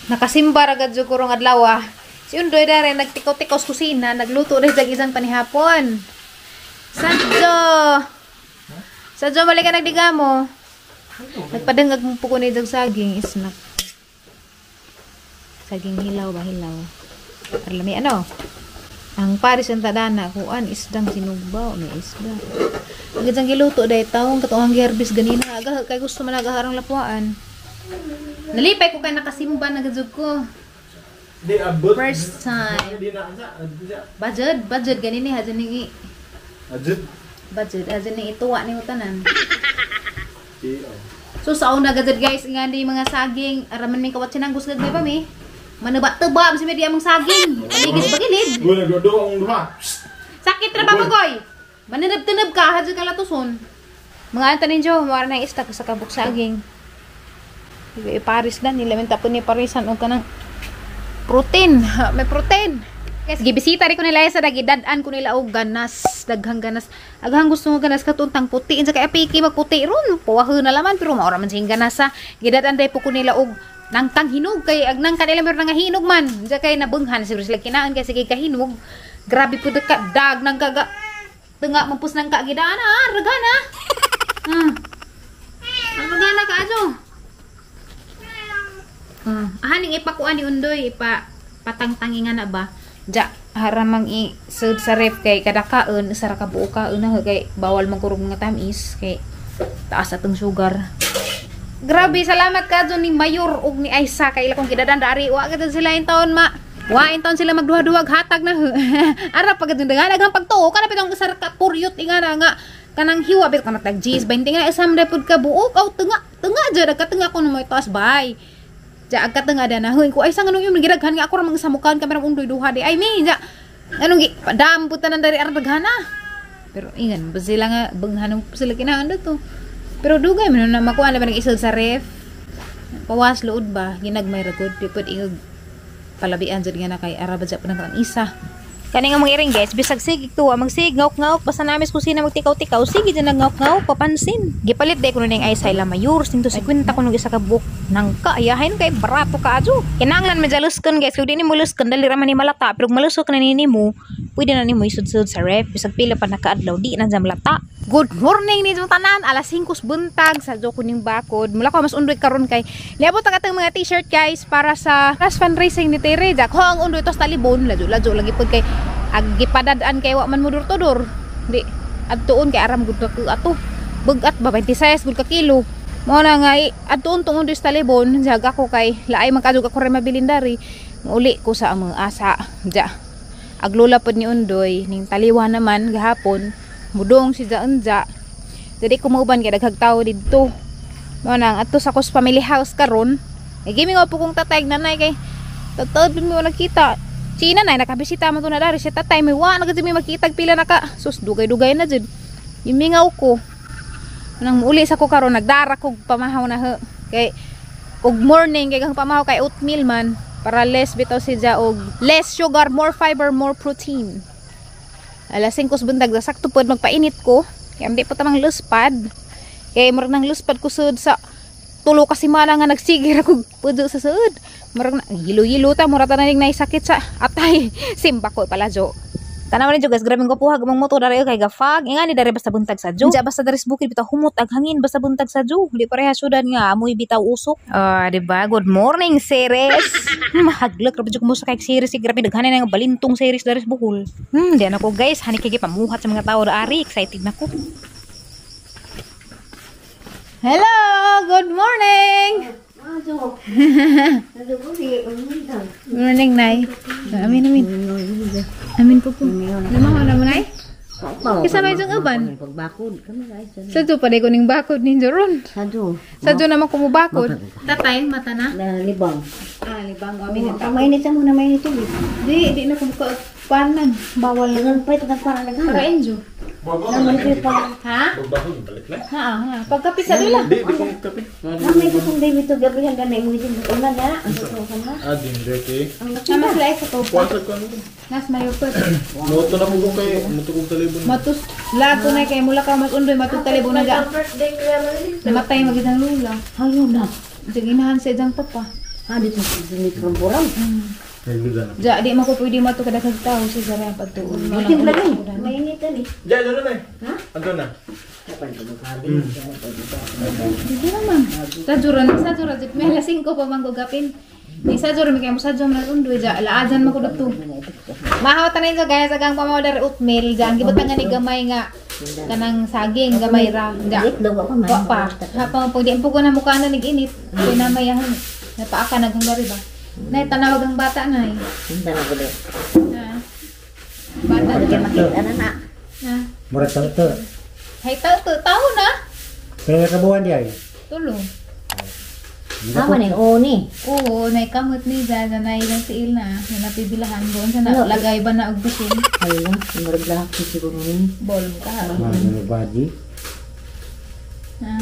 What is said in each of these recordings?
Nakasimba ra gad jud ko rong adlaw. Si Undoy dare nagtikaw-tikaw sa kusina, nagluto rin sa isang panihapon. Sadyo! Sadyo, balik ka nagdiga mo. Nagpadengag mo po ko ni saging isnak. Saging hilaw ba hilaw? Arlami ano? Ang paris ang tadana kuan isdang sinugbaw may isda. Ang isang giluto day tawong katong giharbis ganina aga kay gusto man agaharang lapuan. Nalipay ko kay nakasimba na gajud ko. Di abot. First time. Di na sa. Budget, budget ganini ha ning Budget. Budget ha ning ituwa ni tanan. Di oh. So sa una gajud guys nga di mga saging araman mi kawat sinang gusgad may pa mi. Manaba-taba si media among saging. Paligis pagilid. Guna godo ang duha. Sakit ra ba magoy? Mananab-tanab ka hadyo ka latuson. Mga anta ninyo, mawara na istak sa kabuk saging. Iparis na nila minta po ni parisan og kanang protein. May protein. Guys, gibisita rin ko nila sa dagidad-an ko nila og ganas, daghang ganas. Aghang gusto mo ganas katuntang puti insa kay apiki magputi ron. Puwahon na laman pero maora man sing ganas sa. Gidad-an day po ko nila og nangkang hinog kay ag nangka nila meron nga hinog man. Diya kay nabunghan siguro sila kinaan kay sige kahinog. Grabe pud ka dag nang kaga tunga mampus nang ka gidana ragana. Ragana ka ajo. Ahaning ipakuan ni Undoy ipa patangtangingan na ba? Ja haramang i sud sa ref kay kada kaon sa ra ka buo kaon na kay bawal man kurog mga tamis kay taas atong sugar. Grabe, salamat ka ni Mayor ug ni Aisa kay ila kong gidadan dari wa gid sila in taon ma. Wa in taon sila magduha-duhag hatag na. Ara pag gid daghang pagtuo kana pitong sa ka puryot ingana nga kanang hiwa bit kana tag G's 20 nga isam pud ka buok aw tunga tunga jud katunga ko mo taas bay. Ja agka tunga da na huy ko ay sa nganong yung gidaghan nga ako ra mga samukan kamera undoy duha di ay mi ja anong gi padam pud tanan dari ara daghana. Pero ingan ba sila nga banghanon sila kinahanglan dito. Pero dugay man na makuha na ba nag-isod sa ref. Pawas luod ba ginagmay ra gud di pud ingog palabian jud nga na kay ara ba jud nang isa. Kani nga mga iring guys, bisag sige tuwa magsig ngaok-ngaok basta namis kusina magtikaw-tikaw sige jud nagngawk-ngaok papansin. Gipalit day kuno ning ay sa ila mayor 150 kuno isa ka buok nangka ayahin kay barato ka adyo. Kinahanglan medyo lusken guys, kung di nimo lusken dali ra man ni malata pero malusok na nimo pwede na nimo isud-sud sa ref bisag pila pa nakaadlaw di na jam lata. Good morning ninyo tanan, alas 5 buntag sa joko ning bakod. Mula ko mas undoy karon kay niabot ang atong mga t-shirt guys para sa last fundraising ni Tere. Jak ho ang undoy tos talibon, ladyo-ladyo lagi pud kay ag gipadad-an kay wa man mo dur-tudur. Di adtuon kay aram gud ka ato. Bugat ba 26 gud ka kilo. Mao na nga adtuon tong undoy sa talibon, jag ako kay laay man kadug ako re mabilin dari. Uli ko sa among asa. Ja. Aglola pud ni undoy ning taliwa naman gahapon. Mudong si Jaunja. Jadi kumuban kay daghang tawo didto. Mao nang adto sa kos family house karon. Ay gimingaw po kong tatay nanay kay tagtaod mi wala kita. Si nanay nakabisita man to na dari si tatay may wa na gud mi makitag pila naka. Sus dugay-dugay na jud. Gimingaw ko. Nang muuli sa ko karon nagdara kog pamahaw na ho. Kay og morning kay kang pamahaw kay oatmeal man para less bitaw si Ja og less sugar, more fiber, more protein. Alas 5 buntag sakto pod magpainit ko. Kaya hindi pa tamang luspad. Kaya murag nang luspad ko sud sa tulo ka semana nga nagsigir ako pudo sa sud. Murag na hilo-hilo ta mura ta naning naisakit sa atay. Simba ko pala jo. Tanaw ni jo guys, grabe ko puhag among motor dari kay gafag. Ingani dari basta buntag sa jo. Diya basta dari sa bukid bitaw humot ag hangin basta buntag sa jo. Di pareha syudad nga amoy bitaw usok. Ah, di ba? Good morning series. Mahaglak ra jud mo sa kay series grabe daghan na nga balintong series dari sa Bohol. Di na ko guys, hani kay pamuhat sa mga tao ari, excited na ko. Hello, good morning. Good morning, Nay. Amin, amin. Amin po po. Namaho na mo, Nay? Kisa may isang uban. Sadyo pa ko ning bakod ninyo ron. Sadyo. Sadyo naman kumubakod. Tatay, mata na? Libang. Ah, libang. Amin. Mainit sa muna, mainit tubig. Di, di na kumuka. Panang. Bawal na. Para enjo. Ha? Ha, ha. Pagkape sa dula. Di, di kong kape. Namay ko kung David to Gabriel ganay mo din una na. Ang totoo ka na. Ah, din kay. Namas la sa to. Puwasag ko ano. Nas mayo pa. Moto na ko kay moto kong talibon. Matus lato na kay mula ka mas undoy matug talibon na ga. Namatay magid ang lula. Ayun na. Jaginahan sa idang papa. Ha, dito sa mikroborang. Nagduda na. Ja, di man ko pwede mo to kada kag tao sa zara pagtuon. Buting lagi. Mainitan eh. Ja, doon na eh. Ha? Andun na. Dito naman. Sa jura na sa jura jud may alas 5 pa man ko gapin. Ni sa jura may kay mo sa jura man undoy ja laajan man ko dito. Mahaw tanin sa gaya sa gang pamaw dari oatmeal ja ang gibutangan ni gamay nga kanang saging gamay ra. Ja. Itlog ako man. Wa pa. Hapon po di po ko na mukha na nag-init. Kay na mayahan. Napaaka naghangari ba. Nay tanawag ang bata nay. Hindi na ko do. Ha. Bata Kaya na. makita na na. Ha. Murag tao to. Hay tao to tao na. Pero kabuhan di ay. Tulo. Tama na yung uni. Oo, nay kamot ni Jaja na ilang siil na. Na napibilahan doon sa na, lagay ba na og busin. Ay lang, murag lahak ko siguro ni. Bol ka. Mga body. Ha.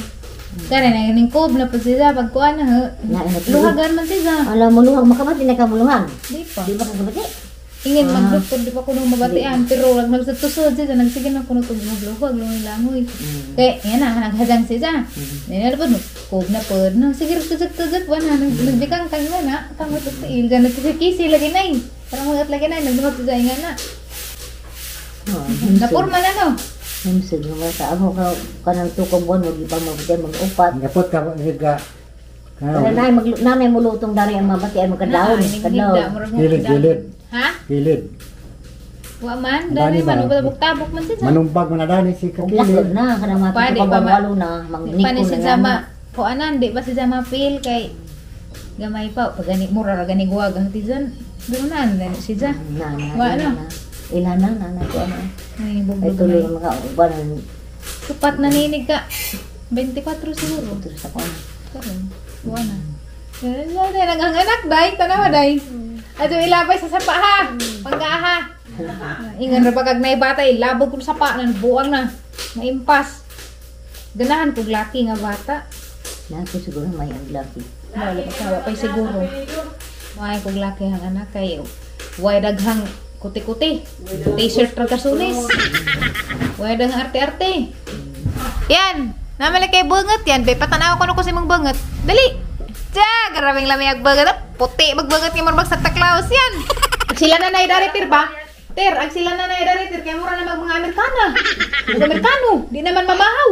Kare na ning kob na pud siya pagkuan na ho. Na, na, Luhagan man siya. Alam mo luhag makamati na kamuluhag. Di pa. Di ba ka kamati? Ingin magdoktor di pa kuno mabatian pero wag nagsutusod siya nagsige na kuno tug magluhag langoy langoy. Kay yan na naghadang siya. Nina na pud kob na pud no sige tuzak tuzak ba na nagbikang kang na na kamot og tiil dyan nagkisi lagi nay. Parang mga lagi nay nagluhag siya nga na. Napurma na no. Himsig nga sa ako ka kanang tukong buwan wag ipa mabatian mag-upat. Ngapot ka ka. Pero nanay mag nanay mulutong dari ang mabatian magkadaon, kadlaw. Gilid, gilid. Ha? Gilid. Wa man, dani Dani man ba? tabok-tabok man siya. Manumbag man na dani si Ug lakod kakilid. na kanang mga Pwede tukong pa ma- walo na Di pa ni mangnikon siya na sama kuanan, di ba siya mapil kay gamay pa pag gani mura ra gani guwag ang tizan. Dunan dani siya. Na na. Wa ila na. na. Ila na na na ko ano. Ay Ay bugbog. tuloy na. na maka uban Supat na ninig ka. 24 siguro. tuloy sa kuan. Karon. Wa na. Wala na naghanganak day, tanawa day. Ato ilabay sa sapa ha. Panggaha. Ingon ra ba kag nay bata ilabog ko sa sapa na buang na. Maimpas. Ganahan kog laki nga bata. Na ko siguro may ang laki. Wala pa sawa pa siguro. May kog laki ang anak kay way daghang kuti-kuti. T-shirt ra kasunis. Way daghang arte-arte. Yan, namali kay banget yan. Be patanaw ko no ko sa imong banget. Dali. Tiya, grabeng lami ag banget. Puti magbanget ni mag Santa Claus yan. Ag sila na nay dari tir ba? Ter, ag sila na nay dari tir kay mura na mag mga Amerikana. Mga Amerikano, di naman mamahaw.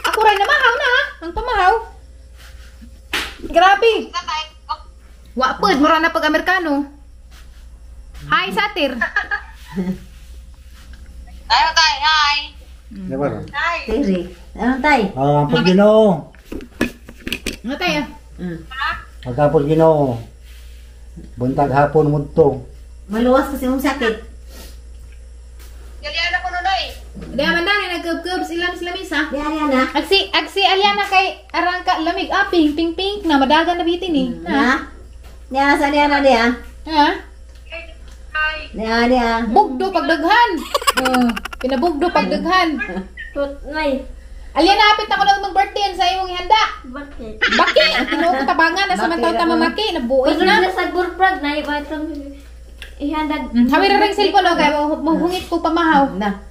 Ako ray namahaw na ha, ang pamahaw. Grabe. Wa pod mura na pag Amerikano. Hi satir. Tayo tayo, hi. Di ba? Tiri. Ano tay? Ah, ang Ginoo. Ano tayo? Pagkapos Ginoo. Buntag hapon mudto. Maluwas kasi mong sakit. Galian ako nun ay. Di man dani nagkub-kub sila sa lamisa. Di ani ana. Agsi agsi Aliana kay arangka lamig ah pink pink pink na madagan na bitin eh. Na. Na. Di ana sa di ana di ah. Ha? Hi. Di ah di ah. Bugdo pagdaghan. Oh, pinabugdo pagdaghan. Nay, Aliana apit ako lang mag birthday sa imong ihanda. bakit? Baki, tinuod ko tabangan nasa man taw ta mamaki nabuig Pag na. na sa Burprag, nay, batong ihanda. Hawir ra ring cellphone oh, kay mahungit ko pamahaw. Na.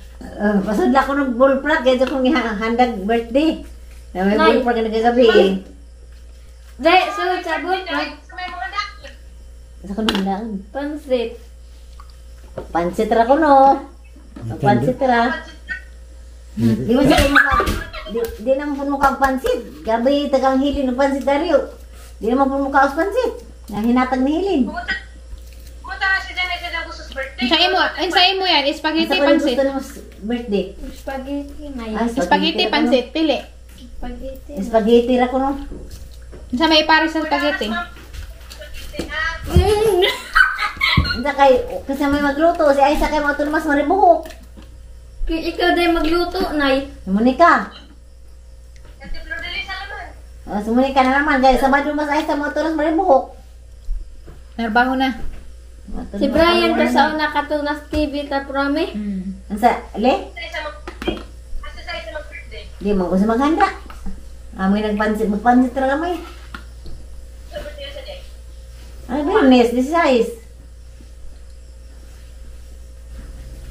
Pasudla ko ng bullfrog kaya kung handang birthday. Na may Nay. bullfrog na kagabi eh. Dahil, sunod sa Burprag, May mga daki. Sa kanundaan. pansit. Pansit ra ko no. Ang Pansit ra. Di mo siya mukha. Di naman po mukha ang pansit. Gabi tagang hilin ng pansit daryo. Di naman po mukha ang pansit. Ang hinatag ni hilin. Pumunta na si Jenny sa gusto sa birthday. Sa imo yan, spaghetti Sa pansit. gusto ng birthday. Spaghetti, nay. Ah, Spaghetti ra ko, no. pansit pili. Spaghetti. Spaghetti ra ko no. Sa may pares sa spaghetti. Unsa kay kasi may magluto si Aisa kay mo mas maribuhok. Kaya ikaw dahil magluto, nay. Si Monica. Kasi Flor de Lis naman. Oh, si Monica na naman guys. Sabado mas Aisa mo mas maribuhok. Narbaho na. Si Brian ka sa una katunas TV ta prome. Unsa le? Sa isa mag-birthday. Kasi sa isa mag-birthday. Di mo ko sa maghanda. Amoy nagpansit, magpansit ra gamay. Sa birthday sa day. Ay, Biyernes, 16.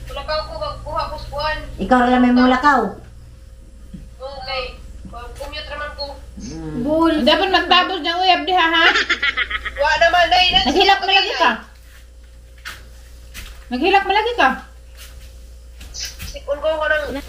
Tulakaw ko magkuha ko sa buwan. Ikaw ra lang may mulakaw. Okay. Commute raman ko. Bull. Dapat magtabos na uyab diha ha. Wa naman nay. Naghilak malagi ka. Naghilak malagi ka. Sikon ko ko ng